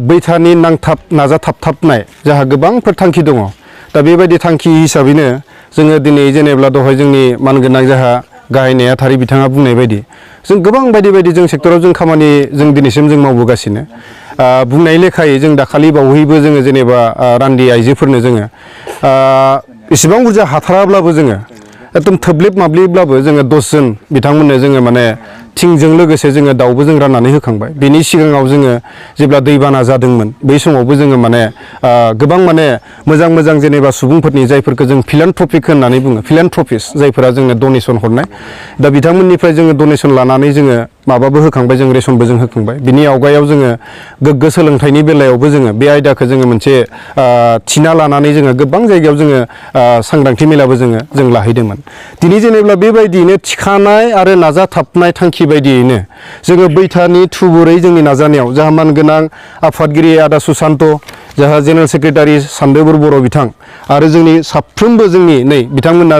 बैथानि नांथाब नाजाथाबथाबनाय जोंहा गोबांफोर थांखि दङ दा बेबायदि थांखि हिसाबैनो जोङो दिनै जेनेब्ला दहाय जोंनि मानगोनां जोंहा गाहाय नेहाथारि बिथाङा बुंनाय बायदि जों गोबां बायदि जों सेक्टराव जों खामानि जों दिनैसिम जों मावबोगासिनो बुंनाय लेखायै जों दाखालि बावैबो जोङो जेनेबा रान्दि आइजोफोरनो जोङो इसेबां बुरजा हाथाराब्लाबो जोङो एकदम थोब्लेब माब्लेब्लाबो जोङो 10 जन बिथांमोननो जोङो माने थिंजों लोगोसे जोङो दाउबो जों राननानै होखांबाय बेनि सिगाङाव जोङो जेब्ला दैबाना जादोंमोन बै समावबो जोङो माने गोबां माने मोजां जेनेबा सुबुंफोरनि जायफोरखौ जों फिलान्थ्रपिक होननानै बुङो फिलान्थ्रपिस्ट जायफोरा जोंनो डनेसन हरनाय दा बिथांमोननिफ्राय जोङो डनेसन लानानै जोङो माबाबो होखांबाय जों रेसनबो जों होखांबाय बिनि आवगायाव जोङो गोग्गो सोलोंथाइनि बेलायावबो जोङो बे आयदाखौ जोङो मोनसे थिना लानानै जोङो गोबां जायगायाव जोङो सांग्रांथि मेलाबो जों लाहैदोंमोन दिनै जेनेब्ला बेबायदियैनो थिखानाय आरो नाजाथाबनाय थांखि बायदियैनो जोङो बैथानि थुबुरै जोंनि नाजानायाव जाहा मानगोनां आफादगिरि आदा सुशान्त जाहा जेनेरेल सेक्रेटारि सान्दोबर बर' बिथां आरो जोंनि साफ्रोमबो जोंनि नै बिथांमोना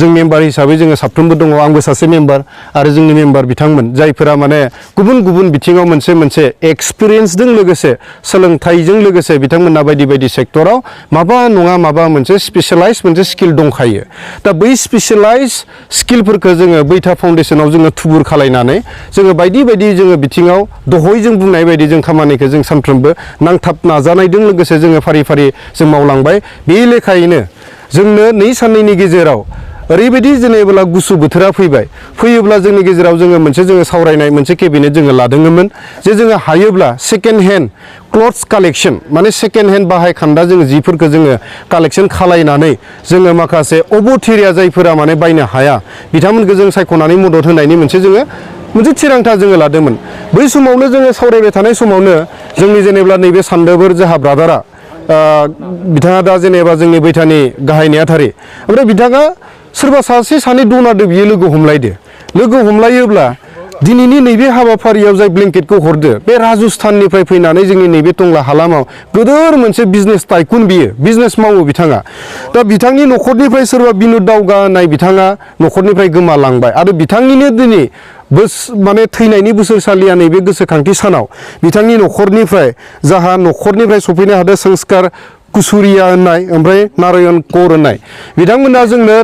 जों मेम्बार हिसाबै जोङो साफ्रोमबो दङ आंबो सासे मेम्बार आरो जोंनि मेम्बार बिथांमोन जायफोरा माने गुबुन बिथिङाव मोनसे एक्सपिरियेन्सजों लोगोसे सोलोंथाइजों लोगोसे बिथांमोना बायदि सेक्टराव माबा नङा माबा मोनसे स्पेशलाइज मोनसे स्किल दंखायो दा बै स्पेशलाइज स्किलफोरखौ जोङो बैथा फाउन्डेसनाव जोङो थुबुर खालायनानै जोङो बायदि जोङो बिथिङाव दहय जों बुंनाय बायदि जों खामानिखौ जों सानफ्रोमबो नांथाब नाजानायजों लोगोसे जोङो फारि जों मावलांबाय बे लेखायैनो जोंनो 2 साननि गेजेराव ओरैबायदि जेनेबा गुसु बोथोरा फैयोब्ला जोंनि गेजेराव जोङो मोनसे जोङो सावरायनाय मोनसे केबिनेट जोङो लादोंमोन जे जोङो हायोब्ला सेकेन्ड हेन्ड क्लथ्स कालेक्शन माने सेकेन्ड हेन्ड बाहायखान्दा जोङो जिफोरखौ जोङो कालेक्शन खालायनानै जोङो माखासे अबथिरिया जायफोरा माने बायनो हाया बिथांमोनखौ जों सायख'नानै मदद होनायनि मोनसे थिरांथा जोङो लादोंमोन बै समावनो जोङो सावरायबाय थानाय समावनो जोंनि जेनेबा नैबे सान्दोबर जोंहा ब्रादारा बिथाङा दा जेनेबा जोंनि बैथानि गाहाय नेहाथारि ओमफ्राय बिथाङा सोरबा सासे सानै डनारदो बियो लोगो हमलायोब्ला दिनैनि नैबे हाबाफारियाव जाय ब्लेंकेटखौ हरदो बे राजस्थाननिफ्राय फैनानै जोंनि नैबे टंला हालामाव गोदोर मोनसे बिजनेस टाइकुन बियो बिजनेस मावो बिथाङा दा बिथांनि न'खरनिफ्राय सोरबा बिनुद दावगा होननाय बिथाङा न'खरनिफ्राय गोमालांबाय आरो बिथांनिनो दिनै माने थैनायनि बोसोरसालिया नैबे गोसोखांथि सानाव बिथांनि न'खरनिफ्राय सफैनो हादों संस्कार कुसुरिया होननाय ओमफ्राय नारायण कौर होननाय बिथांमोना जोंनो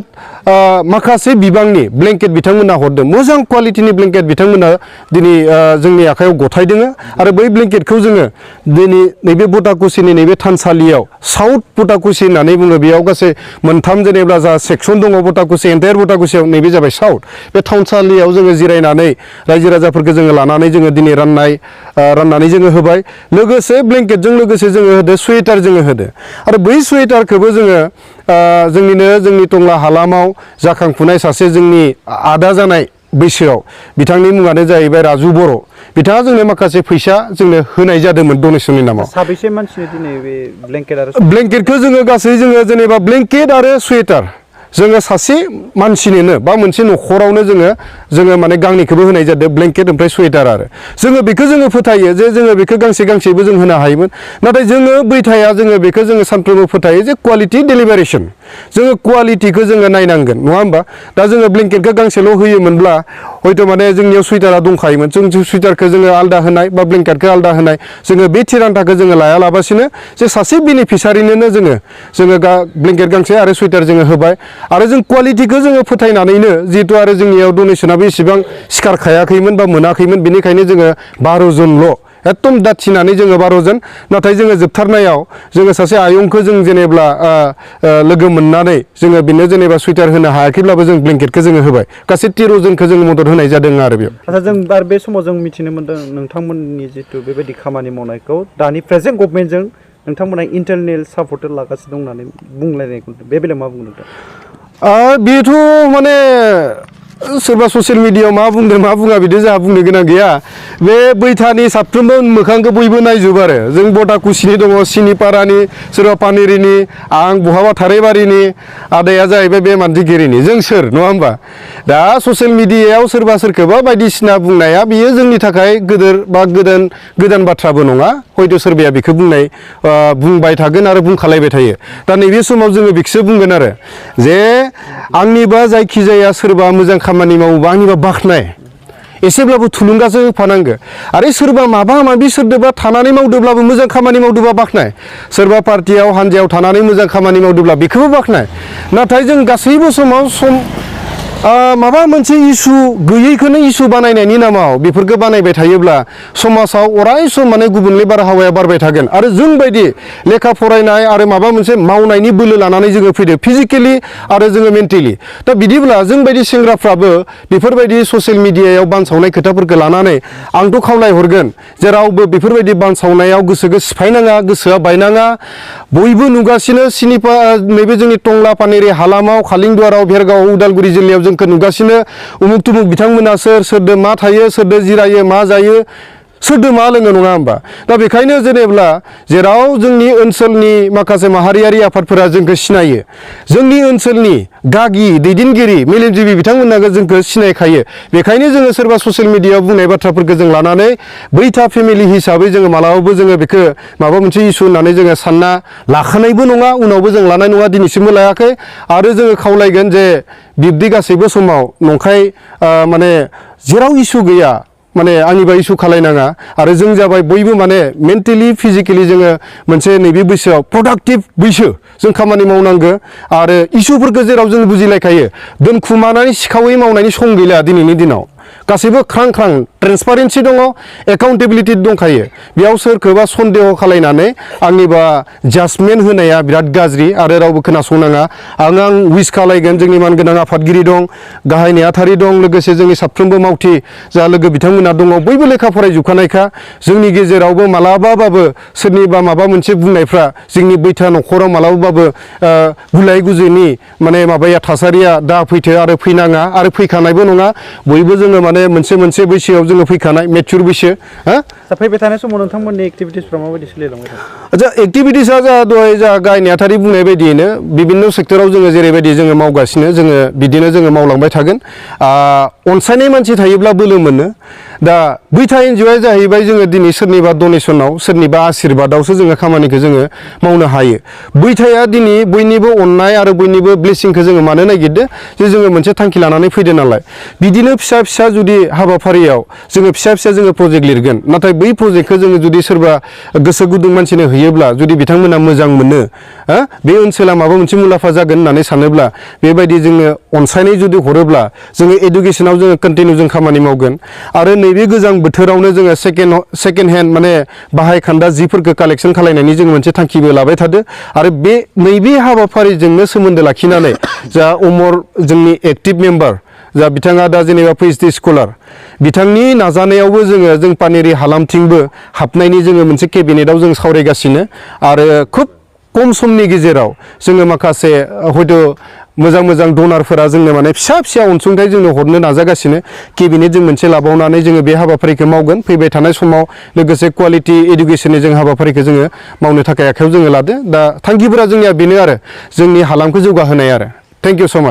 माखासे बिबांनि ब्लेंकेट बिथांमोना हरदों मोजां क्वालिटिनि ब्लेंकेट बिथांमोना दिनै जोंनि आखायाव गथायदों आरो बै ब्लेंकेटखौ जोङो दिनै नैबे बटाकुसिनि नैबे थानसालियाव साउथ बटाकुसि होननानै बुङो बेयाव गासै मोनथाम जेनेबा जा सेक्सन दङ बटाकुसि एन्टायार बटाकुसियाव नैबे जाबाय साउथ बे थानसालियाव जोङो जिरायनानै रायजो राजाफोरखौ जोङो लानानै जोङो दिनै राननानै जोङो होबाय लोगोसे ब्लेंकेटजों लोगोसे जोङो होदो स्वेटार जोङो होदो आरो बै स्वेटारखौबो जोङो जोंनि टंला हालामाव जाखांफुनाय सासे जोंनि आदा जानाय बैसोआव बिथांनि मुङानो जाहैबाय राजु बर' बिथाङा जोंनो माखासे फैसा जोंनो होनाय जादोंमोन डनेसननि नामाव साबेसे मानसिनि दिनै बे ब्लेंकेटखौ जोङो गासै जोङो जेनेबा ब्लेंकेट आरो स्वेटार जोङो सासे मानसिनोनो बा मोनसे न'खरावनो जोङो माने गांनैखौबो होनाय जादों ब्लेंकेट ओमफ्राय स्वेटार आरो जोङो बेखौ जोङो फोथायो जे जोङो बेखौ गांसेबो जों होनो हायोमोन नाथाय जोङो बैथाया जोङो बेखौ जोङो सानफ्रोमबो फोथायो जे क्वालिटि डेलिभारेसन जोङो क्वालिटिखौ जोङो नायनांगोन नङा होमबा दा जोङो ब्लेंकेटखौ गांसेल' होयोमोनब्ला हयथ' माने जोंनियाव स्वेटारा दंखायोमोन जों स्वेटारखौ जोङो आलादा होनाय बा ब्लेंकेटखौ आलादा होनाय जोङो बे थिरांथाखौ जोङो लायालाबासिनो जे सासे बेनिफिसारिनोनो जोङो ब्लेंकेट गांसे आरो स्वेटार जोङो होबाय आरो जों क्वालिटिखौ जोङो फोथायनानैनो जिहेतु आरो जोंनियाव डनेसनाबो इसेबां सिखारखायाखैमोन बा मोनाखैमोन बेनिखायनो जोङो 12 जनल' एकदम दाथिनानै जोङो 12 जन नाथाय जोङो जोबथारनायाव जोङो सासे आयंखौ जों जेनेब्ला लोगो मोननानै जोङो बिनो जेनेबा स्वेटार होनो हायाखैब्लाबो जों ब्लेंकेटखौ जोङो होबाय गासै 13 जनखौ जोङो मदद होनाय जादों आरो बेयाव आচ্ছা जों बे समाव जों मिथिनो मोनदों नोंथांमोननि जितु बेबायदि खामानि मावनायखौ दानि प्रेजेन्ट गभर्नमेन्टजों नोंथांमोना इन्टारनेल सापर्ट लागासिनो दं होननानै बुंलायनायखौ बे बेलायाव मा बुंनो नोंथां बेथ' माने सोरबा ससियेल मिडियायाव मा बुंदों मा बुङा बिदि जोंहा बुंनो गोनां गैया बे बैथानि साफ्रोमबो मोखांखौ बयबो नायजोबो आरो जों बटाकुसिनि दङ सिनिपारानि सोरबा पानेरिनि आं बहाबा थाराइबारिनि आदाया जाहैबाय बे मान्थिगिरिनि जों सोर नङा होमबा दा ससियेल मिडियायाव सोरबा सोरखौबा बायदिसिना बुंनाया बियो जोंनि थाखाय गोदोर बा गोदान बाथ्राबो नङा हयथ' सोरबाया बेखौ बुंबाय थागोन आरो बुंखालायबाय थायो दा नैबे समाव जोङो बेखौसो बुंगोन आरो जे आंनिबा जायखिजाया सोरबा मोजां खामानि मावोबा आंनिबा बाख्नाय एसेब्लाबो थुलुंगासो होफानांगो आरो सोरबा माबा माबि सोरदोबा थानानै मावदोब्लाबो मोजां खामानि मावदोबा बाख्नाय सोरबा पार्टियाव हानजायाव थानानै मोजां खामानि मावदोब्ला बेखौबो बाख्नाय नाथाय जों गासैबो समाव माबा मोनसे इसु गैयैखौनो इसु बानायनायनि नामाव बेफोरखौ बानायबाय थायोब्ला समाजाव अराय सम माने गुबुंले बारहावाया बारबाय थागोन आरो जों बायदि लेखा फरायनाय आरो माबा मोनसे मावनायनि बोलो लानानै जोङो फैदो फिजिकेलि आरो जोङो मेन्टेलि दा बिदिब्ला जों बायदि सेंग्राफ्राबो बेफोरबायदि ससियेल मिडियायाव बानसावनाय खोथाफोरखौ लानानै आंथ' खावलायहरगोन जेरावबो बेफोरबायदि बानसावनायाव गोसोखौ सिफायनाङा गोसोआ बायनाङा बयबो नुगासिनो सिनिपा नैबे जोंनि टंला पानेरि हालामाव खालिंदुवाराव भेरगाव उदालगुरि जिल्लायाव जोंखौ नुगासिनो उमुक तुमुक बिथांमोना सोरदो मा थायो सोरदो जिरायो मा जायो सोरदो मा लोङो नङा होमबा दा बेखायनो जेनेब्ला जेराव जोंनि ओनसोलनि माखासे माहारियारि आफादफोरा जोंखौ सिनायो जोंनि ओनसोलनि गागि दैदेनगिरि मेलेमजिबि बिथांमोना जोंखौ सिनायखायो बेखायनो जोङो सोरबा ससियेल मिडियायाव बुंनाय बाथ्राफोरखौ जों लानानै बैथा फेमिलि हिसाबै जोङो मालाबाबो जोङो बेखौ माबा मोनसे इसु होननानै जोङो सानना लाखानायबो नङा उनावबो जों लानाय नङा दिनैसिमबो लायाखै आरो जोङो खावलायगोन जे बिब्दि गासैबो समाव नंखाय माने जेराव इसु गैया माने आंनिबा इसु खालायनाङा आरो जों जाबाय बयबो माने मेन्टेलि फिजिकेलि जोङो मोनसे नैबे बैसोआव प्रडाक्टिभ बैसो जों खामानि मावनांगो आरो इसुफोरखौ जेराव जों बुजिलायखायो दोनखुमानानै सिखावै मावनायनि सम गैला दिनैनि दिनाव गासैबो ख्रां ख्रां ट्रेन्सपारेन्सि दङ एकाउन्टेबिलिटि दंखायो बेयाव सोरखौबा सन्देह खालायनानै आंनिबा जाजमेन्ट होनाया बिराद गाज्रि आरो रावबो खोनासंनाङा आं उइस खालायगोन जोंनि मानगोनां आफादगिरि दं गाहाय नेहाथारि दं लोगोसे जोंनि साफ्रोमबो मावथि जा लोगो बिथांमोना दङ बयबो लेखा फरायजोबखानायखा जोंनि गेजेरावबो मालाबाबाबो सोरनिबा माबा मोनसे बुंनायफ्रा जोंनि बैथा न'खराव मालाबाबाबो गुलाय गुजायनि माने माबाया थासारिया दा फैथो आरो फैनाङा आरो फैखानायबो नङा बयबो जोङो माने मोनसे बैसोआव जोङो फैखानाय मेचुर बैसो हा फैबाय थानाय समाव नोंथांमोननि एक्टिभिटिसफ्रा माबायदि सोलिलांबाय थादों आच्छा एक्टिभिटिसा जा दहाय जा गाहाय नेहाथारि बुंनाय बायदियैनो बिभिन्न सेक्टराव जोङो जेरैबायदि जोङो मावगासिनो जोङो बिदिनो जोङो मावलांबाय थागोन अनसायनाय मानसि थायोब्ला बोलो मोनो दा बैथा एनजिअआ जाहैबाय जोङो दिनै सोरनिबा डनेसनाव सोरनिबा आशीर्बादावसो जोङो खामानिखौ जोङो मावनो हायो बैथाया दिनै बयनिबो अननाय आरो बयनिबो ब्लेसिंखौ जोङो मानो नागिरदो जे जोङो मोनसे थांखि लानानै फैदो नालाय बिदिनो फिसा फिसा जुदि हाबाफारियाव जोङो फिसा जोङो प्रजेक्ट लिरगोन नाथाय बै प्रजेक्टखौ जोङो जुदि सोरबा गोसो गुदुं मानसिनो होयोब्ला जुदि बिथांमोना मोजां मोनो बे ओनसोला माबा मोनसे मुलाम्फा जागोन होननानै सानोब्ला बेबायदि जोङो अनसायनाय जुदि हरोब्ला जोङो एडुकेसनाव जोङो कन्टिनिउ जों खामानि मावगोन आरो नैबे गोजां बोथोरावनो जोङो सेकेन्ड हेन्ड माने बाहायखान्दा जिफोरखौ कालेक्सन खालायनायनि जों मोनसे थांखिबो लाबाय थादो आरो बे नैबे हाबाफारिजोंनो सोमोन्दो लाखिनानै जा अमर जोंनि एक्टिभ मेम्बार जा बिथाङा दा जेनेबा पिएइचडि स्कलार बिथांनि नाजानायावबो जों पानेरि हालामथिंबो हाबनायनि जोङो मोनसे केबिनेटआव जों सावरायगासिनो आरो खुब खम समनि गेजेराव जोङो माखासे हयथ' मोजां डनारफोरा जोंनो माने फिसा अनसुंथाइ जोंनो हरनो नाजागासिनो केबिनेट जों मोनसे लाबावनानै जोङो बे हाबाफारिखौ मावगोन फैबाय थानाय समाव लोगोसे क्वालिटि इडुकेसननि जों हाबाफारिखौ जोङो मावनो थाखाय आखायाव जोङो लादो दा थांखिफोरा जोंनिया बेनो आरो जोंनि हालामखौ जौगाहोनाय आरो थेंक इउ स' माच